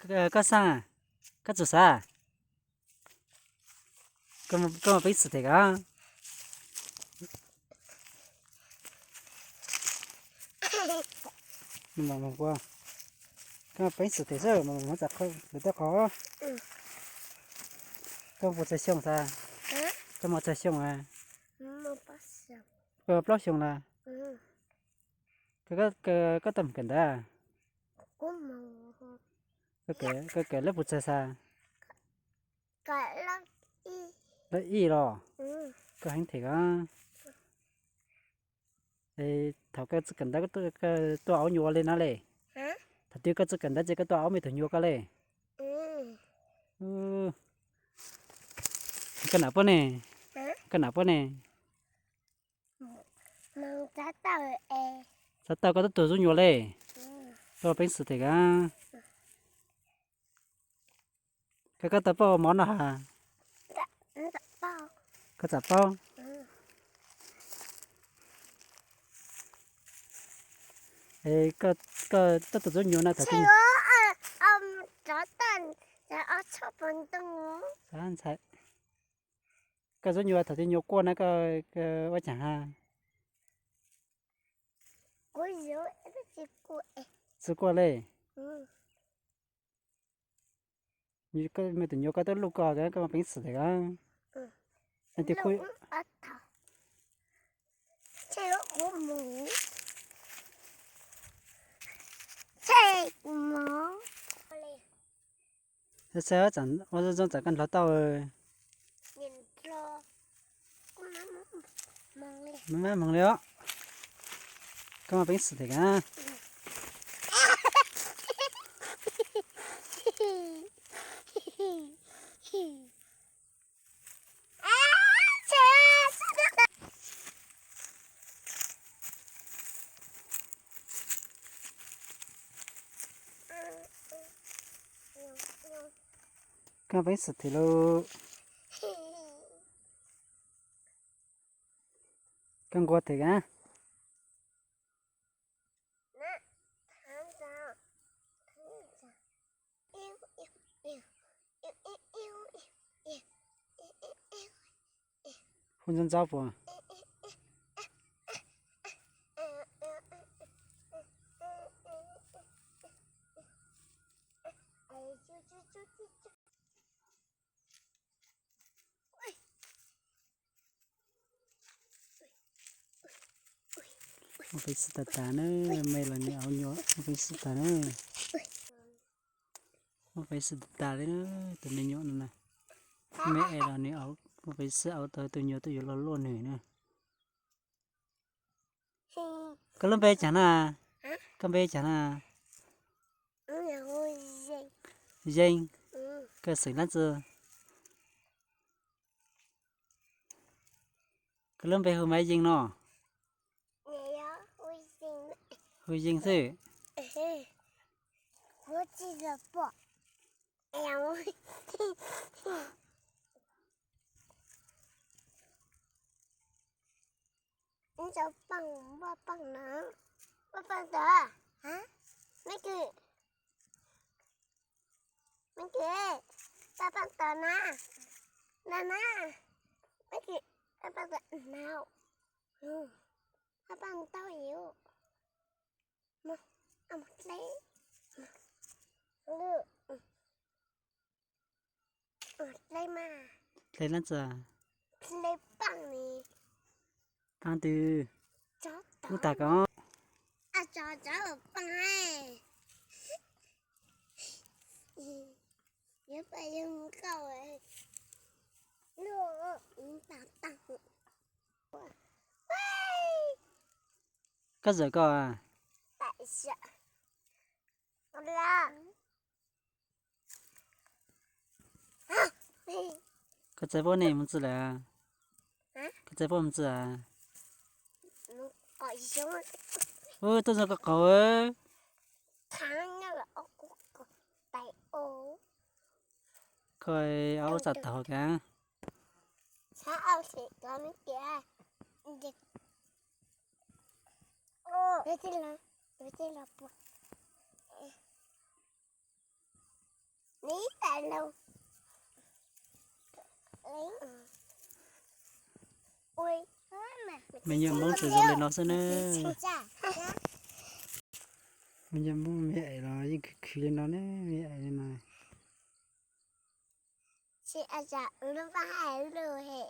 Koj xav, koj txawj xav, koj muaj peev xwm them koj. Koj muaj peev xwm them xwb mas mus txog lawv tej qhov. Koj puas txog xyoo xav? Koj muaj txog xyoo? Koj plaub xyoo lawm. Koj tau mus kawm ntawv? Koj kawm lab puas txog xav? Lab ib los? Koj heev them koj. Thaum koj txawj kawm ntawv koj tuaj aub nyuam li no li? Thaum twg koj txawj kawm ntawv ces koj tuaj aub me tug nyuam koj li? Koj nam puab ne? Koj nam puab ne? Xav tau koj twb tuag zuj nyuam li. Koj peev xwm them koj. Koj, koj tau paub mov noj has? Koj txawm paub. Koj twb tuag zuj nyuam na thaum twg? Ntxhais, koj zuj nyuam thaum twg nyuam quaj na koj ua caag has? Tsi quaj li. Me tug nyuam koj twb luj koj, koj muaj peev xwm them koj. Xav ua zoo tsam koj nrog tau. Maj maj moog li os. Koj muaj peev xwm them koj. Koj peev xwm them lauj. Koj nquag them koj. Hu ntxov ntxov puas? Muaj peev xwm tag tag na, me los nws aub nyuam muaj peev xwm tag na. Muaj peev xwm tag tag li na, tus me nyuam no na. Me es los nws aub, muaj peev xwm aub tau tus nyuam tuaj yuav luag luaj nws na. Koj lub npe caag na? Koj npe caag na? Yeej. Koj xeem leej twg? Koj lub npe hu mas Yeej no? Hu Yeej xwb. Ib co paaj, npaj paaj na, npaj paaj tod, me kws, me kws, npaj paaj tod na, na na, me kws, npaj paaj tod na, npaj paaj tau yus, mus dleb, dleb mas, dleb leej twg? Dleb paaj ni. Paaj twg? Ub tag koj. Paaj, yuav pab yog koj, npaj paaj. Koj zawm koj. Koj txais pob ne mus txwv lawm? Koj txais pob mus txwv a? Ub, tuaj zoo koj qaug. Koj aub txaj taug kag. Me nyuam Hmoob tsuas zoo li no xwb na. Me nyuam Hmoob me es los yeej khwv khwv li no ne, me es li no. Lub paj hais lub he.